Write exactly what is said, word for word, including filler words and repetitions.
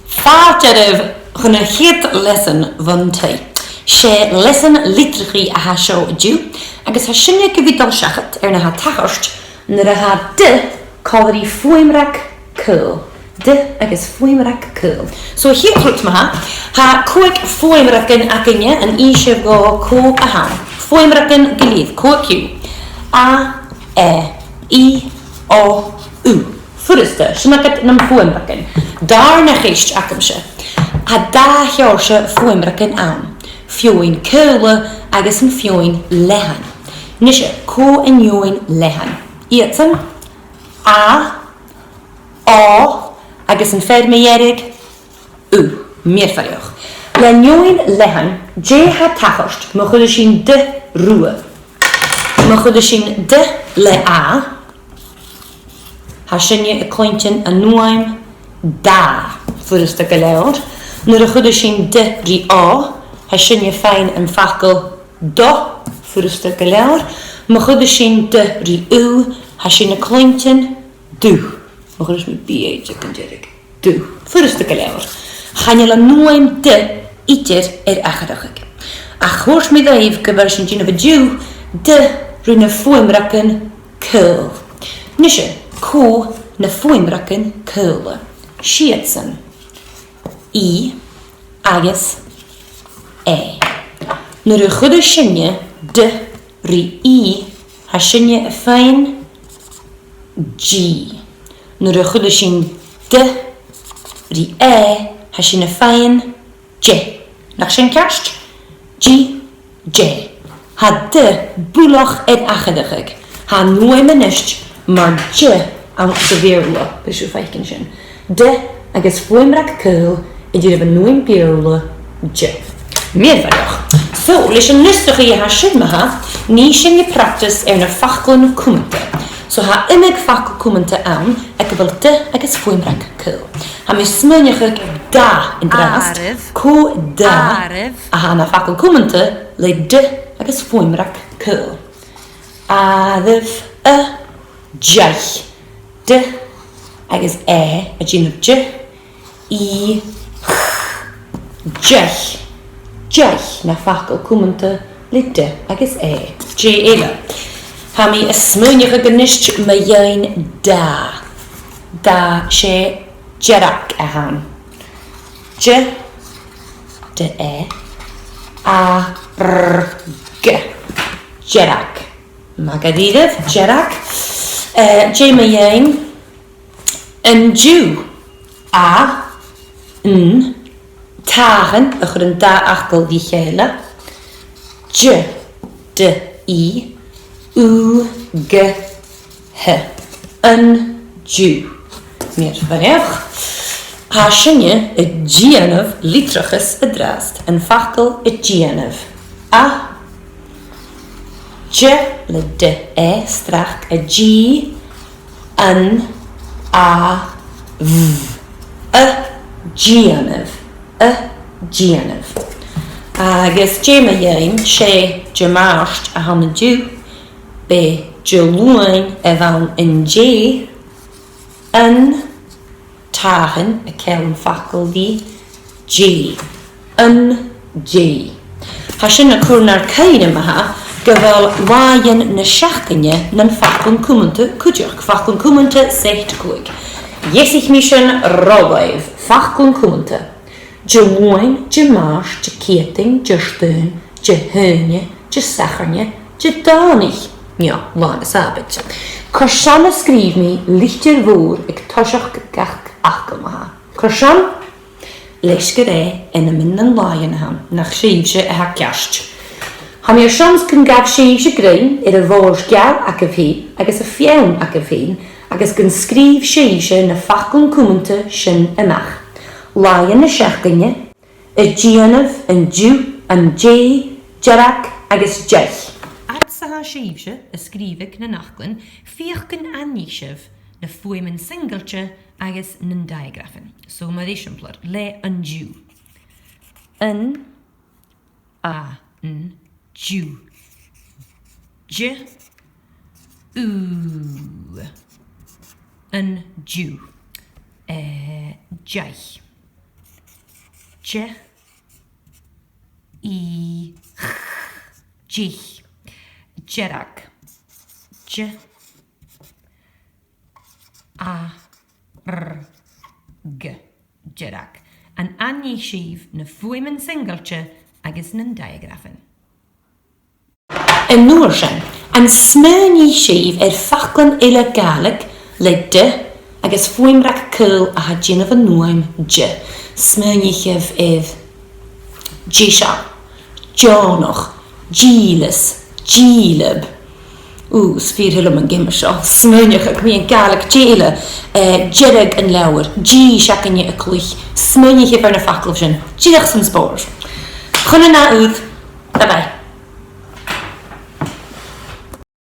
Fàilte oirbh chun a' chiad leasan bhon taigh. 'S e leasan litreachaidh a tha seo an-diugh, agus tha sinne gu bhith a' dol seachad air na tha a' tachairt nuair a tha D còmhla ri fuaimreag caol. D agus fuaimreag caol. So, a' chiad rud ma-thà, tha còig fuaimreagan againne, an innis sibh dhomh cò a th' ann. Fuaimreagan gu lèir, cò aca? A, E, I, O, U. Furasta, sin agad na fuaimreagan. Dàrna cheist agamsa. Tha dà sheòrsa fuaimreagan ann. Feadhainn caola agus am feadhainn leathann. Nise, cò an fheadhainn leathann? Iadsan, A, O, agus am fear mu dheireadh, U. Mìorbhaileach. Leis an fheadhainn leathann, dè tha a' tachairt ma chuireas sinn D riutha? Ma chuireas sinn D le A, tha sinne a' cluinntinn an fhuaim da. Furasta gu leòr. Nuair a chuireas sinn D ri O, tha sinne a' faighinn am facal do. Furasta gu leòr. Ma chuireas sinn D ri U, tha sinn a' cluinntinn du. Ma chuireas mi B aig an deireadh. Du. Furasta gu leòr. Chan eil an fhuaim D idir air atharrachadh. Ach thuirt mi dhuibh gu bheil sinn a' dèanamh an-diugh D ri na fuaimreagan caol. Nise, cò na fuaimreagan caola? 'S iadsan I agus E. Nuair a chuireas sinne D ri I, tha sinne a' faighinn G. Nuair a chuireas sinn D ri E, tha sinn a' faighinn J. Nach sin ceart? G, J. Tha D buileach air atharrachadh. Tha an fhuaim a-nis mar J anns a' Bheurla, bidh sibh a' faicinn sin. D agus fuaimreag caol a' dèanamh an fhuaim Beurla J. Mìorbhaileach. So, leis an fhiosrachadh a tha sin ma-thà, nì sinn practice air na faclan cumanta. So, tha iomadh facal cumanta ann aig a bheil D agus fuaimreag caol. Tha mi a' smaoineachadh air da an-dràsta. Àireamh. Cò da? Àireamh. A tha na faclan cumanta le D agus fuaimreag caol? Àireamh, a, deich. D agus E a' dèanamh D, I, ch, deich. Deich na faclan cumanta le D agus E. Dè eile? Tha mi a' smaoineachadh a-nis mu dheidhinn da. Da, 's e dearg a th' ann. D, D, E, A, R, G. Dearg. Math dha-rìribh, dearg. Eh, dè mu dheidhinn an-diugh? A, N, tàthadh, a chuireas an dà fhacal ri chèile. D, D, I, U, G, H. An-diugh. Mìorbhaileach. Tha sinne a' dèanamh litreachas an-dràsta, am facal a' dèanamh. A, D le D, E, stracadh, G, N, A, V. A' dèanamh. A' dèanamh. Agus dè mu dheidhinn, 's e Dimàirt a th' ann an-diugh, b' e Diluain a bh' ann an-dè. An, tàthadh, a' ceangal am facal ri dè. An-dè. Tha sin a' cur nar cuimhne ma-thà gu bheil làithean na seachdain nan faclan cumanta cuideachd, faclan cumanta set còig. Dheasaich mi sin ro làimh, faclan cumanta. Diluain, Dimàirt, Diciadain, Diardaoin, Dihaoine, Disathairne, Didòmhnaich, no Là na Sàbaid. Carson a sgrìobh mi litir mhòr aig toiseach gach facal ma-thà? Carson? Leis gur e ainmean nan làithean a th' ann, nach sibhse a tha ceart. Tha mi airson gun gabh sibhse grèim air a' bhòrd geal agaibh fhèin agus a' pheann agaibh fhèin, agus gun sgrìobh sibhse na faclan cumanta sin a-mach. Làithean na seachdain, a' dèanamh, an-diugh, an-dè, dearg agus deich. Fhad 's a tha sibhse a' sgrìobhadh nan faclan, feuch an aithnich sibh na fuaimean singilte agus nan diographan. So, mar eisimpleir, le an-diugh. An, a, n, diugh. D, u, an-diugh. Eh, deich. D, I, ch, dich. Dearg. D, A, R, G. Dearg. An aithnich sibh na fuaimean singilte agus nan diagrafan? An uair sin, an smaoinich sibh air faclan eile Gàidhlig le D agus fuaimreag caol a tha a' dèanamh an fhuaim D? Smaoinichibh air deiseil, deònach, dìleas, dìleab. Ù, 's fìor thoil leam an geama seo. Smaoineachadh mu dheidhinn Gàidhlig dèile, eh, deireadh an leabhair, dithis againne a' cluich, smaoinichibh air na faclan sin. Dìreach san spòrs. Chun an ath-uair, bye bye.